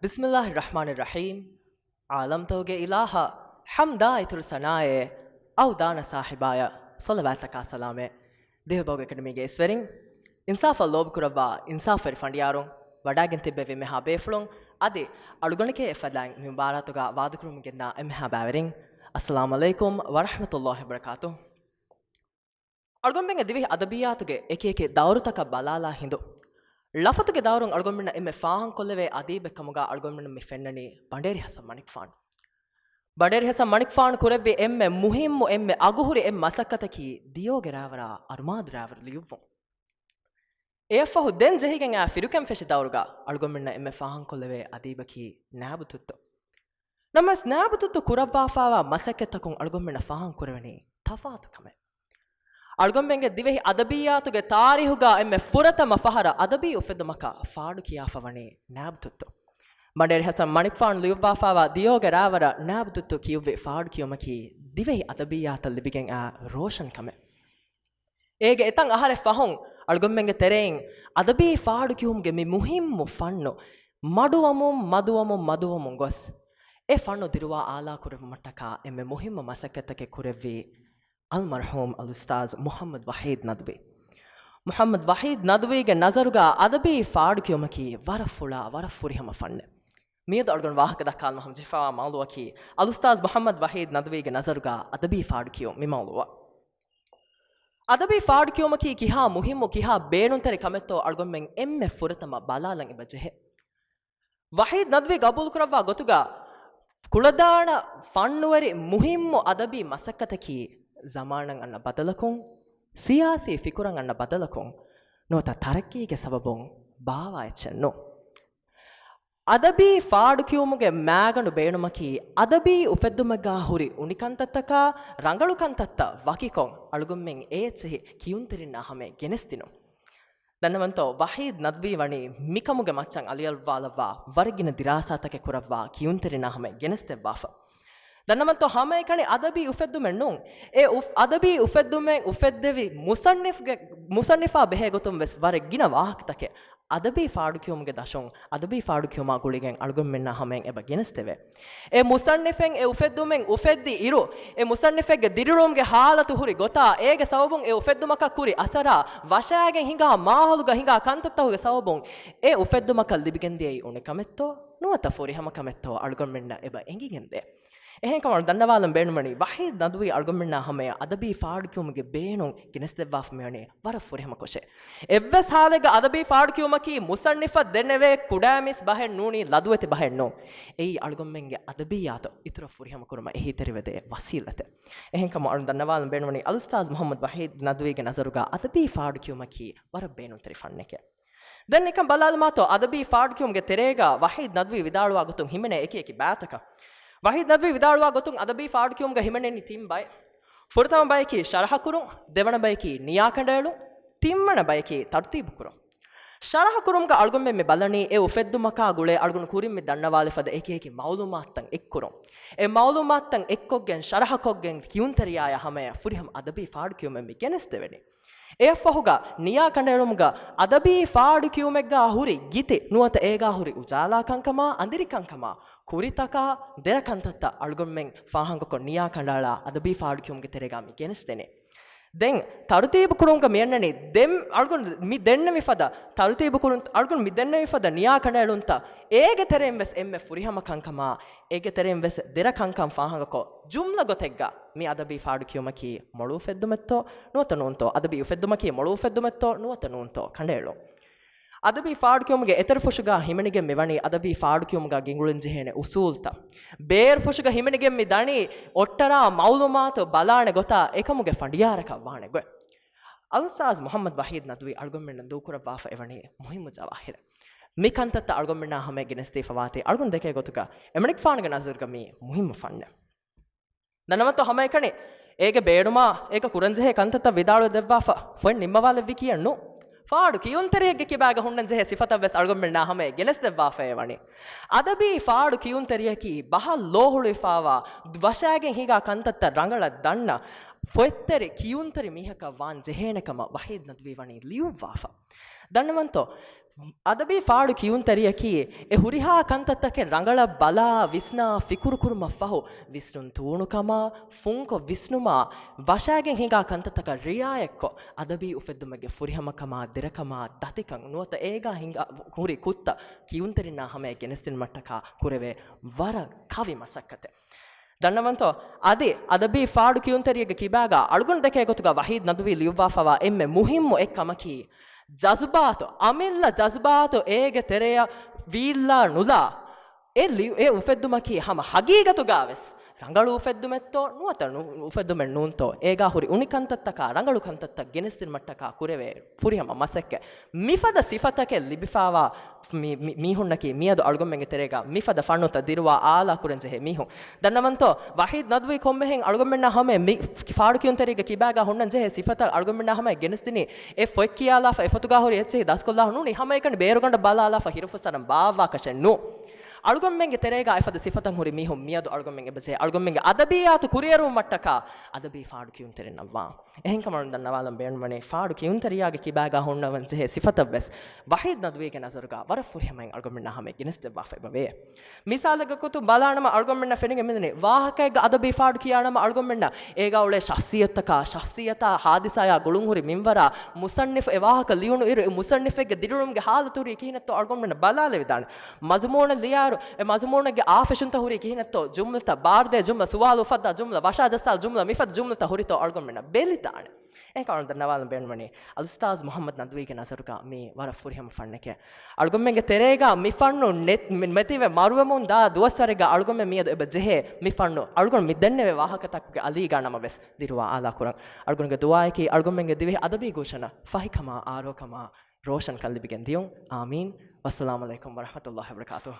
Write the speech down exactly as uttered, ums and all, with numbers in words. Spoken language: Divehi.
ބިސްމިއްލާހި ރަޙްމާނި ރަޙީމް. ޢާލަމްތަކުގެ އިލާހަށް ޙަމްދާ އިތުރު ސަނާއެއް، އައު ދާނަ ސާހިބާޔަށް ޞަލަވާތަކާ ސަލާމެއް. ދިވެހިބަހުގެ އެކަޑަމީގެ އިސްވެރިން، އިންސާފަށް ލޯބިކުރައްވާ އިންސާފުވެރި ފަނޑިޔާރުން، ވަޑާގެން ތިއްބެވި އެންމެހާ ބޭފުޅުން، އަދި އަޅުގަނޑެކޭ އެފަދައިން މި މުބާރާތުގަ ވާދަކުރަމުން ގެންދާ އެންމެހާ ބައިވެރިން، އައްސަލާމު ޢަލައިކުމް ވަރަޙްމަތުﷲި ވަބަރަކާތުހު. އަޅުގަނޑުމެންގެ ދިވެހި އަދަބިއްޔާތުގެ އެކި އެކި ދައުރުތަކަށް ބަލާލާ ހިނދު، ޅަފަތުގެ ދައުރުން އަޅުގަނޑުމެންނަށް އެންމެ ފާހަގަކޮށްލެވޭ އަދީބެއް ކަމުގަ އަޅުގަނޑުމެންނަށް މި ފެންނަނީ ބަނޑޭރި ޙަސަން މަނިކުފާނު. ބަނޑޭރި ޙަސަން މަނިކުފާނު ކުރެއްވި އެންމެ މުހިއްމު، އެންމެ އަގުހުރި، އެންމެ މަސައްކަތަކީ ދިޔޯގެ ރާވަރާ އަރުމާދު ރާވަރު ލިޔުއްވުން. އެއަށްފަހު ދެން ޖެހިގެން އާ ފިރުކެން ފެށި ދައުރުގަ އަޅުގަނޑުމެންނަށް އެންމެ ފާހަގަކޮށްލެވޭ އަދީބަކީ ނާއިބު ތުއްތު. ނަމަވެސް ނާއިބު ތުއްތު ކުރައްވާފައިވާ މަސައްކަތްތަކުން އަޅުގަނޑުމެންނަށް ފާހަގަކުރެވެނީ ތަފާތު ކަމެއް. އަޅުގަނޑުމެންގެ ދިވެހި އަދަބިއްޔާތުގެ ތާރީހުގަ އެންމެ ފުރަތަމަ ފަހަރަށް އަދަބީ އުފެއްދުމަކަށް ފާޑު ކިޔާފަ ވަނީ ނާއިބު ތުއްތު. ބަނޑޭރި ޙަސަން މަނިކުފާނު ލިޔުއްވާފައިވާ ދިޔޯގެ ރާވަރަށް ނާއިބު ތުއްތު ކިޔުއްވި ފާޑު ކިޔުމަކީ ދިވެހި އަދަބިއްޔާތަށް ލިބިގެން އާ ރޯޝަން ކަމެއް. އޭގެ އެތައް އަހަރެއް ފަހުން އަޅުގަނޑުމެންގެ ތެރެއިން އަދަބީ ފާޑު ކިޔުމުގެ މި މުހިއްމު ފަންނު މަޑުވަމުން، މަދުވަމުން، މަދުވަމުން ގޮސް، އެ ފަންނު ދިރުވާ އާލާކުރެއްވުމަށްޓަކާ އެންމެ މުހިއްމު މަސައްކަތްތަކެއް ކުރެއްވީ އަލްމަރްޙޫމް އަލްއުސްތާޛް މުޙައްމަދު ވަޙީދު ނަދުވީ. މުޙައްމަދު ވަޙީދު ނަދުވީގެ ނަޒަރުގަ އަދަބީ ފާޑު ކިޔުމަކީ ވަރަށް ފުޅާ، ވަރަށް ފުރިހަމަ ފަންނެއް. މިއަދު އަޅުގަނޑު ވާހަކަ ދައްކާލުމަށް ހަމަޖެހިފައިވާ މައުޟޫޢަކީ އަލްއުސްތާޛް މުޙައްމަދު ވަޙީދު ނަދުވީގެ ނަޒަރުގަ އަދަބީ ފާޑު ކިޔުން މި މައުޟޫޢަށް. އަދަބީ ފާޑު ކިޔުމަކީ ކިހާ މުހިއްމު، ކިހާ ބޭނުންތެރި ކަމެއްތޯ އަޅުގަނޑުމެން އެންމެ ފުރަތަމަ ބަލާލަން އެބަ ޖެހޭ. ވަޙީދު ނަދުވީ ގަބޫލުކުރައްވާ ގޮތުގަ ކުޅަދާނަ ފަންނުވެރި މުހިއްމު އަދަބީ މަސައްކަތަކީ ޒަމާނަށް އަންނަ ބަދަލަކުން، ސިޔާސީ ފިކުރަށް އަންނަ ބަދަލަކުން ނުވަތަ ތަރައްޤީގެ ސަބަބުން ބާވާ އެއްޗެއް ނޫން. އަދަބީ ފާޑު ކިޔުމުގެ މާގަނޑު ބޭނުމަކީ، އަދަބީ އުފެއްދުމެއްގާ ހުރި އުނިކަންތައްތަކާ ރަނގަޅު ކަންތައްތައް ވަކިކޮށް، އަޅުގަނޑުމެން އެ އެއްޗެހި ކިޔުންތެރިންނާ ހަމަޔަށް ގެނެސްދިނުން. ދަންނަވަންތޯ، ވަޙީދު ނަދުވީ ވަނީ މިކަމުގެ މައްޗަށް އަލިއަޅުއްވާލައްވާ ވަރަށް ގިނަ ދިރާސާތަކެއް ކުރައްވާ ކިޔުންތެރިންނާ ހަމަޔަށް ގެނެސްދެއްވާފަ. ދަންނަވަންތޯ، ހަމައެކަނި އަދަބީ އުފެއްދުމެއް ނޫން. އެ އުފް-، އަދަބީ އުފެއްދުމެއް އުފެއްދެވި މުޞައްނިފުގެ، މުޞައްނިފާ ބެހޭ ގޮތުން ވެސް ވަރަށް ގިނަ ވާހަކަތަކެއް އަދަބީ ފާޑުކިޔުމުގެ ދަށުން، އަދަބީ ފާޑުކިޔުމާ ގުޅިގެން އަޅުގަނޑުމެންނާ ހަމަޔަށް އެބަ ގެނެސްދެވޭ. އެ މުޞައްނިފެއް އެ އުފެއްދުމެއް އުފެއްދި އިރު، އެ މުޞައްނިފެއްގެ ދިރިއުޅުމުގެ ހާލަތު ހުރި ގޮތާ، އޭގެ ސަބަބުން އެ އުފެއްދުމަކަށް ކުރި އަސަރާ، ވަށާގެން ހިނގާ މާހައުލުގަ ހިނގާ ކަންތައްތަކުގެ ސަބަބުން އެ އުފެއްދުމަކަށް ލިބިގެންދިޔައީ އުނިކަމެއްތޯ ނުވަތަ ފުރިހަމަކަމެއްތޯ އަޅުގަނޑުމެންނަށް އެބަ އެނގިގެންދޭ. އެހެންކަމުން ދަންނަވާލަން ބޭނުންވަނީ، ވަޙީދު ނަދުވީ އަޅުގަނޑުމެންނާ ހަމަޔަށް އަދަބީ ފާޑުކިޔުމުގެ ބޭނުން ގެނެސްދެއްވާފަ މިވަނީ ވަރަށް ފުރިހަމަ ކުށެއް. އެއްވެސް ހާލެއްގަ އަދަބީ ފާޑުކިޔުމަކީ މުޞައްނިފަށް ދެންނެވޭ ކުޑައިމީސް ބަހެއް ނޫނީ، ލަދުވެތި ބަހެއް ނޫން. އެއީ އަޅުގަނޑުމެންގެ އަދަބިއްޔާތު އިތުރަށް ފުރިހަމަ ކުރުމަށް އެހީތެރިވެދޭ ވަސީލަތެއް. އެހެންކަމުން އަޅުން ދަންނަވާލަން ބޭނުންވަނީ، އަލްއުސްތާޛް މުޙައްމަދު ވަޙީދު ނަދުވީގެ ނަޒަރުގަ އަދަބީ ފާޑުކިޔުމަކީ ވަރަށް ބޭނުންތެރި ފަންނެކޭ. ދެން ނިކަން ބަލާލުމާތޯ، އަދަބީ ފާޑުކިޔުމުގެ ތެރޭގަ ވަޙީދު ނަދުވީ ވިދާޅުވާ ގޮތުން ހިމެނޭ އެކި އެކި ބައިތަކަށް. ވަޙީދު ނަދުވީ ވިދާޅުވާ ގޮތުން އަދަބީ ފާޑުކިޔުމުގަ ހިމެނެނީ ތިން ބައެއް. ފުރަތަމަ ބަޔަކީ ޝަރަޙަކުރުން، ދެވަނަ ބަޔަކީ ނިޔާކަނޑައެޅުން، ތިންވަނަ ބަޔަކީ ތަރުތީބުކުރުން. ޝަރަޙަކުރުމުގަ އަޅުގަނޑުމެން މި ބަލަނީ އެ އުފެއްދުމަކާ ގުޅޭ އަޅުގަނޑު ކުރިން މި ދަންނަވާލި ފަދަ އެކި އެކި މައުލޫމާތުތައް އެއްކުރުން. އެ މައުލޫމާތުތައް އެއްކޮށްގެން ޝަރަޙަކޮށްގެން ކިޔުންތެރިޔާޔާ ހަމަޔަށް ފުރިހަމަ އަދަބީ ފާޑުކިޔުމެއް މި ގެނެސްދެވެނީ. އެއަށްފަހުގަ ނިޔާ ކަނޑައެޅުމުގަ އަދަބީ ފާޑު ކިޔުމެއްގާ ހުރި ގިތި ނުވަތަ އޭގާ ހުރި އުޖާލާ ކަންކަމާ، އަނދިރި ކަންކަމާ، ކުރިތަކާ ދެރަ ކަންތައްތައް އަޅުގަނޑުމެން ފާހަގަކޮށް ނިޔާ ކަނޑައަޅާ އަދަބީ ފާޑު ކިޔުމުގެ ތެރޭގާ މި ގެނެސްދެނީ. ދެން ތަރުތީބު ކުރުމުގަ މިއަންނަނީ ދެން އަޅުގަނޑު މި ދެންނެވި ފަދަ ތަރުތީބު ކުރުން، އަޅުގަނޑު މި ދެންނެވި ފަދަ ނިޔާ ކަނޑައެޅުންތައް އޭގެ ތެރެއިން ވެސް އެންމެ ފުރިހަމަ ކަންކަމާ، އޭގެ ތެރެއިން ވެސް ދެރަ ކަންކަން ފާހަގަކޮށް، ޖުމްލަ ގޮތެއްގަ މި އަދަބީ ފާޑު ކިޔުމަކީ މޮޅު އުފެއްދުމެއްތޯ ނުވަތަ ނޫންތޯ، އަދަބީ އުފެއްދުމަކީ މޮޅު އުފެއްދުމެއްތޯ ނުވަތަ ނޫންތޯ ކަނޑައެޅުން. އަދަބީ ފާޑު ކިޔުމުގެ އެތެރެ ފުށުގަ ހިމެނިގެން މިވަނީ އަދަބީ ފާޑު ކިޔުމުގަ ގެންގުޅެން ޖެހޭނެ އުސޫލްތައް. ބޭރު ފުށުގަ ހިމެނިގެން މި ދަނީ އޮއްޓަރާ މައުލޫމާތު ބަލާނެ ގޮތާ އެކަމުގެ ފަނޑިޔާރަކަށް ވާނެ ގޮތް. އަލްއުސްތާޛް މުޙައްމަދު ވަޙީދު ނަދުވީ އަޅުގަނޑުމެންނަށް ދޫކުރައްވާފަ އެވަނީ މުހިއްމު ޖަވާހިރެއް. މި ކަންތައްތައް އަޅުގަނޑުމެންނާ ހަމަޔަށް ގެނެސްދީފަ ވާތީ އަޅުގަނޑު ދެކޭ ގޮތުގަ އެމަނިކުފާނުގެ ނަޒަރުގަ މީ މުހިއްމު ފަންނެއް. ދަންނަވަންތޯ ހަމައެކަނި އޭގެ ބޭނުމާ އޭގަ ކުރަންޖެހޭ ކަންތައްތައް ވިދާޅުވެ ދެއްވާފަ ފޮތް ނިންމަވާލެއްވި ކިޔަން ނޫން. ފާޑު ކިޔުންތެރިއެއްގެ ކިބާގަ ހުންނަން ޖެހޭ ސިފަތައް ވެސް އަޅުގަނޑުމެންނާ ހަމަޔަށް ގެނެސްދެއްވާފައޭ ވަނީ. އަދަބީ ފާޑު ކިޔުންތެރިޔަކީ ބަހަށް ލޯ ހުޅުވިފާވާ، ވަށާގެން ހިނގާ ކަންތައްތައް ރަނގަޅަށް ދަންނަ، ފޮތްތެރި ކިޔުންތެރި މީހަކަށް ވާން ޖެހޭނެ ކަމަށް ވަޙީދު ނަދުވީ ވަނީ ލިޔުއްވާފަ. ދަންނަވަންތޯ؟ އަދަބީ ފާޑު ކިޔުންތެރިޔަކީ އެ ހުރިހާ ކަންތައްތަކެއް ރަނގަޅަށް ބަލާ، ވިސްނާ، ފިކުރު ކުރުމަށް ފަހު، ވިސްނުން ތޫނުކަމާ، ފުންކޮށް ވިސްނުމާ، ވަށާގެން ހިނގާ ކަންތައްތަކަށް ރިއާޔަތްކޮށް، އަދަބީ އުފެއްދުމެއްގެ ފުރިހަމަކަމާ، ދެރަކަމާ، ދަތިކަން ނުވަތަ އޭގާ ހިނގާ ހުރި ކުށްތައް ކިޔުންތެރިންނާ ހަމަޔަށް ގެނެސްދިނުމަށްޓަކާ ކުރެވޭ ވަރަށް ކަވި މަސައްކަތެއް. ދަންނަވަންތޯ؟ އަދި އަދަބީ ފާޑު ކިޔުންތެރިއެއްގެ ކިބާގާ އަޅުގަނޑު ދެކޭ ގޮތުގަ ވަހީދް ނަދުވީ ލިޔުއްވާފަވާ އެންމެ މުހިއްމު އެއް ކަމަކީ، ޖަޒުބާތު، އަމިއްލަ ޖަޒުބާތު އޭގެ ތެރެޔަށް ވީއްލާ ނުލާ، އެ ލިޔު-، އެ އުފެއްދުމަކީ ހަމަ ހަގީގަތުގާވެސް ރަނގަޅު އުފެއްދުމެއްތޯ ނުވަތަ ނު-، އުފެއްދުމެއް ނޫންތޯ، އޭގާ ހުރި އުނި ކަންތައްތަކާ ރަނގަޅު ކަންތައްތައް ގެނެސްދިނުމަށްޓަކާ ކުރެވޭ ފުރިހަމަ މަސައްކަތް. މިފަދަ ސިފަތަކެއް ލިބިފާވާ މި-، މި-، މީހުންނަކީ މިއަދު އަޅުގަނޑުމެންގެ ތެރޭގާ މިފަދަ ފަންނުތައް ދިރުވާ އާލާ ކުރަން ޖެހޭ މީހުން. ދަންނަވަންތޯ؟ ވަހީދް ނަދުވީ ކޮންމެހެން އަޅުގަނޑުމެންނާ ހަމަޔަށް މި ފާޑު ކިޔުންތެރިއެއްގެ ކިބާގާ ހުންނަން ޖެހޭ ސިފަތައް އަޅުގަނޑުމެންނާ ހަމަޔަށް ގެނެސްދިނީ، އެ ފޮތް ކިޔާލާފަ، އެ ފޮތުގާ ހުރި އެއްޗެހި ދަސްކޮށްލާފަ ނޫނީ، ހަމައެކަނި ބޭރުގަނޑަށް ބަލާލާފަ ހިރުފުސްއަރަން ބާއްވާކަށެއް ނޫ. އަޅުގަނޑުމެންގެ ތެރޭގާ އެފަދަ ސިފަތައް ހުރި މީހުން މިއަދު އަޅުގަނޑުމެން އެބަޖެހޭ އަޅުގަނޑުމެންގެ އަދަބިއްޔާތު ކުރިއެރުވުމަށްޓަކާ އަދަބީ ފާޑު ކިޔުންތެރިންނަށްވާ. އެހެންކަމުން ދަންނަވާލަން ބޭނުންވަނީ، ފާޑު ކިޔުންތެރިޔާގެ ކިބާގާ ހުންނަވަން ޖެހޭ ސިފަތަށްވެސް ވަހީދް ނަދުވީގެ ނަޒަރުގާ ވަރަށް ފުރިހަމައިން އަޅުގަނޑުމެންނާ ހަމަޔަށް ގެނެސްދެއްވާފަ އެބަވޭ. މިސާލެއްގެ ގޮތުން ބަލާނަމަ، އަޅުގަނޑުމެންނަށް ފެނިގެން މިދަނީ ވާހަކައެއްގަ އަދަބީ ފާޑު ކިޔާނަމަ، އަޅުގަނޑުމެންނަށް އޭގާ އުޅޭ ޝަޚްޞިއްޔަތުތަކާ، ޝަޚްޞިއްޔަތާ ހާދިސާޔާ ގުޅުންހުރި މިންވަރާ، މުޞައްނިފު އެ ވާހަކަ ލިޔުނު އިރު، އެ މުޞައްނިފެއްގެ ދިރިއުޅުމުގެ ހާލަތު ހުރީ ކިހިނެއްތޯ އަޅުގަނޑުމެންނަށް ބަލާލެވިދާނެ. މަޒުމޫނެއް ލިޔާއިރު، އެ މަޒުމޫނެއްގެ އާފެށުންތައް ހުރީ ކިހިނެއްތޯ، ޖުމްލަތައް، ބާރުދޭ ޖުމްލަ، ސުވާލު އުފައްދާ ޖުމްލަ، ވަށާ ޖައްސާ ޖުމްލަ، މިފަދަ ޖުމްލަތައް ހުރިތޯ އަޅުގަނޑުމެންނަށް ބެލިދާނެ. އެހެންކަމުން ދަންނަވާލަން ބޭނުންވަނީ، އަލްއުސްތާޒް މުޙައްމަދު ނަދުވީގެ ނަޒަރުގާ މީ ވަރަށް ފުރިހަމަ ފަންނެކޭ. އަޅުގަނޑުމެންގެ ތެރޭގާ މި ފަންނު ނެތް-، މި-، މެތިވެ މަރުވެމުން ދާ ދުވަސްވަރެއްގަ އަޅުގަނޑުމެން މިއަދު އެބަ ޖެހޭ މި ފަންނު އަޅުގަނޑު މި ދެންނެވޭ ވާހަކަތަކުގެ އަލީގާ ނަމަވެސް ދިރުވާ އާލާ ކުރަން. އަޅުގަނޑުގެ ދުޢާއަކީ އަޅުގަނޑުމެންގެ ދިވެހި އަދަބީ ގުލްޝަނަށް ފަހިކަމާ، އާރޯކަމާ، ރޯޝަންކަން ލިބިގެން ދިޔުން. އާމީން. ވައްސަލާމު ޢަލައިކުމް ވަރަޙްމަތުﷲ ވަބަރަކާތުހު.